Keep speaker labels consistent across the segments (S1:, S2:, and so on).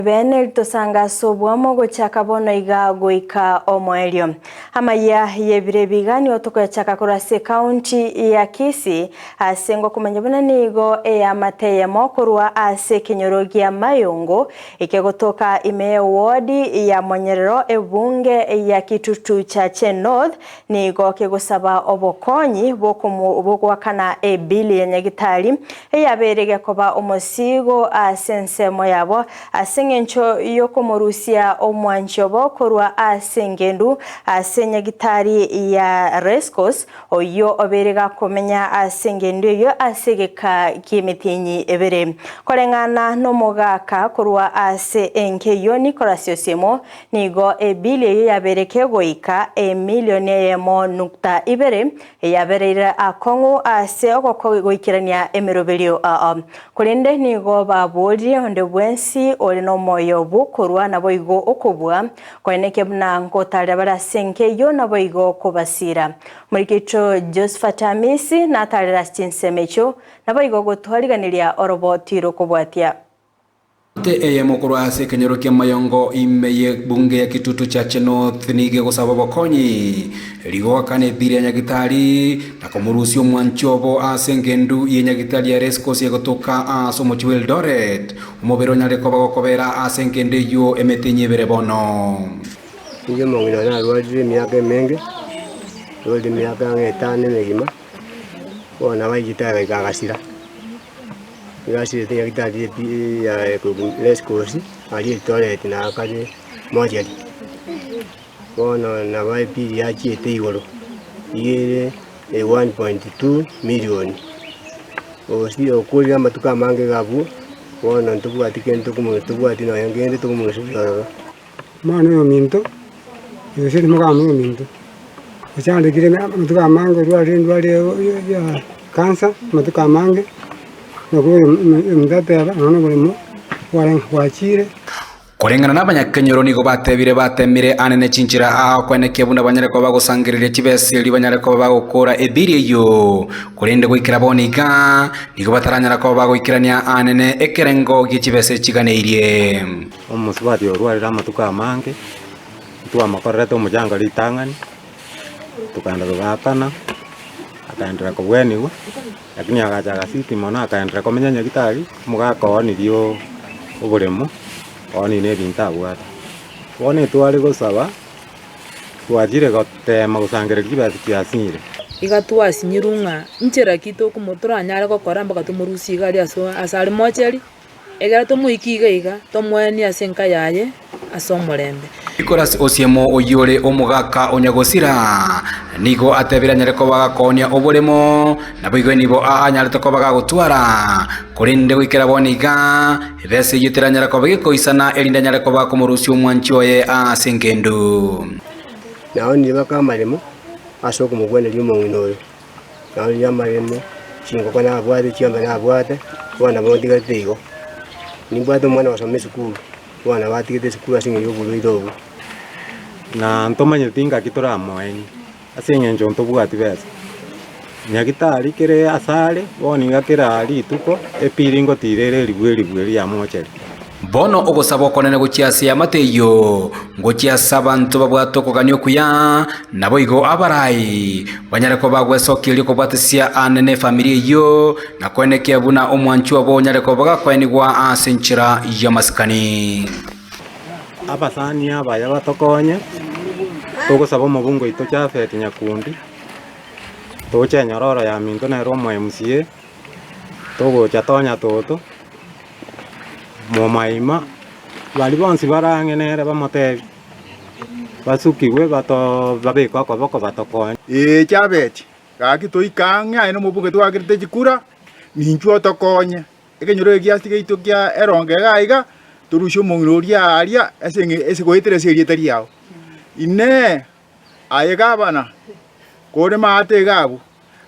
S1: Bene ritosanga ase oboamo gochaka bono iga goika omoerio. Amayia y'ebiro ebi iga nigo tokoyachaka korwa ase ekaunti ya Kisii ase ngokomanya buna nigo eamate eyemo korwa ase ekenyoro gia Mayongo ekegotoka ime y'ewodi ya Monyerero ebunge ya Kitutu Chache North nigo kegosaba obokonyi bw'ogoakana ebili ya Nyagitari eyabeire gekoba omosiigo ase ensemo yabo ase engencho y'okomorusia omwanchi obo korwa ase engendu ase Nyagitari ya Racecourse, oyio obeire gakomenya ase engendu eyio ase egeka ki'emetienyi ebere. Koreng'ana nomogaka korwa ase enka eyio Nicholas Osiemo, Nigo ebili eyio yabeire kegoika emilioni eyemo nukta ibere, eyabereire akong'u ase ogoikerania emeroberio ao. Korende nigo baboririe onde bwensi ore nomoyo bw'okorua naboigo okobua, koenekia buna ngotaarera bare ase enka eyio naboigo kobasiira. Omoriki oito Josephat Amisi nataarere ase chinsemo echio, naboigo gotwariganeria oroboti rokobwatia.
S2: Ate eyemo korwa ase ekenyoro kia Mayongo ime y'ebunge ya Kitutu Chache North nigo egosaba obokonyi rigoakana ebiri ya Nyagitari na komorusia omwanchi obo ase engendu ye Nyagitari ya Racecourse egotoka ase omochie bwa Eldoret. Omobere onyare koba gokobera ase engendu eyio emetinyi ebere bono.
S3: Inche omong'ina one narwarire emiaka emenge, narwarire emiaka ang'e etano emegima, bono nabo aigete agaika agasira. Nigo asirete nyagetari epi ya racecourse aria Eldoret na akare mortuary. Bono nabo epili yachiete igoro, iga ere 1.2 million. Osi okorire amatuko amange iga abwo, bono ntobwati kende tokomo tobwati nonya nkende tokomosukia ororo.
S4: Omwana oyo ominto, Yosefu moka ominto, ochandekire amatuko amange orwarire endwari ya cancer amatuko amange, nabo omonto ateba nonya na oboremo bwarenge bwachire.
S2: Koreng'ana nabanyakenyoro nigo batebire batemire ane ne chinchera aa okwenekia buna banyare koba bagosangereria chibesa erio banyare koba bagokora ebiri eyio, korende goikera bono iga nigo bataranyara koba bagoikerania aanene ekerengo gie chibesa echiganeirie.
S5: Omosubati orwarire amatuko amange, ntwamokorerete omochango ritang'ani, tokaenda togaakana, akaenderera kobwenigwa, lakini agacha agasiti mono akaenderera komenya nyagitari, omogaka oonirie oo oboremo, oonirie na ebinto abwate. Bono etware gosaba, twachire gotema gosangereria chibesa chiasinyire.
S6: Iga twasinyirwe ng'a nchera ki tokomo toranyare gokora mpaka tomorusie iga aria ase ase are mocheri. Ekero tomoikia iga iga, tomoenie ase enka yaye ase omorembe.
S2: Nicholas Osiemo oyio ore omogaka o Nyagosira nigo atebire anyare koba agakoonia oboremo, naboigo enibo aa anyarete koba gagotwara, korende goikera bono iga ebesa eyio teranyare koba gekoisana erinde anyare koba akomorusia omwanchi oye ase engendu.
S3: Naonire baka amaremo ase okomogweneria omong'ina oyo. Naonire amaremo, chingoko nabwate, chiombe nabwate, bono nabo ntigarete igo. Nimbwate omwana ogosoma esukuru, bono nabo atigete esukuru ase eng'encho ya oborwaire obwo.
S5: Na ntomanyeti ngaki toramoenie, ase eng'encho ntobwati besa. Nyagitari kere asare, bono iga kera rituko, epiri ngotira ere eribu eribu eria ya mocheri.
S2: Bono ogosaba okonene gochia ase eamate eyio, ngochia ase abanto babwate okogania okuya, naboigo abarai banyare koba bagwesokia erio kobwatesia aane nefamiri eyio, na koenekia buna omwanchwa obo onyare koba gakoenigwa ase enchera y'amasikani.
S5: Abasani abaya batokonye, togosaba omobunge oito Japhet Nyakundi, toche enyororo ya minto nere omo MCA, togocha tonya toto. Momaima, baria bonsi bare ang'e nere bamotebie, basukigwe bato babekwe okoboko batokonye.
S7: Ee Jabeti, gaki toike ang'e aye nomobunge twakerete chikura, ninchwo otokonye. Ekenyoro egiasi giaito kia erongo iga iga, torusie omong'ina oria aaria ase eng'e ase goetera ase erieta riao. Inee! Aye gavana, kore maate iga abwo,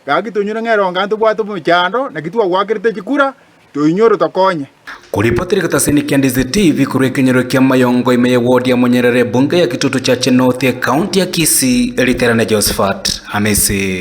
S7: Gaki toinyore ng'a eronga ntobwate omochando, naki twagwakerete chikura, toinyore otokonye.
S2: Koripotera egetaseni kia Ndizi TV korwa ekenyoro kia Mayongo ime ye ward ya Munyerere ebunge ya Kitutu Chache North ekaunti ya Kisii, Riterane Josephat Hamisi.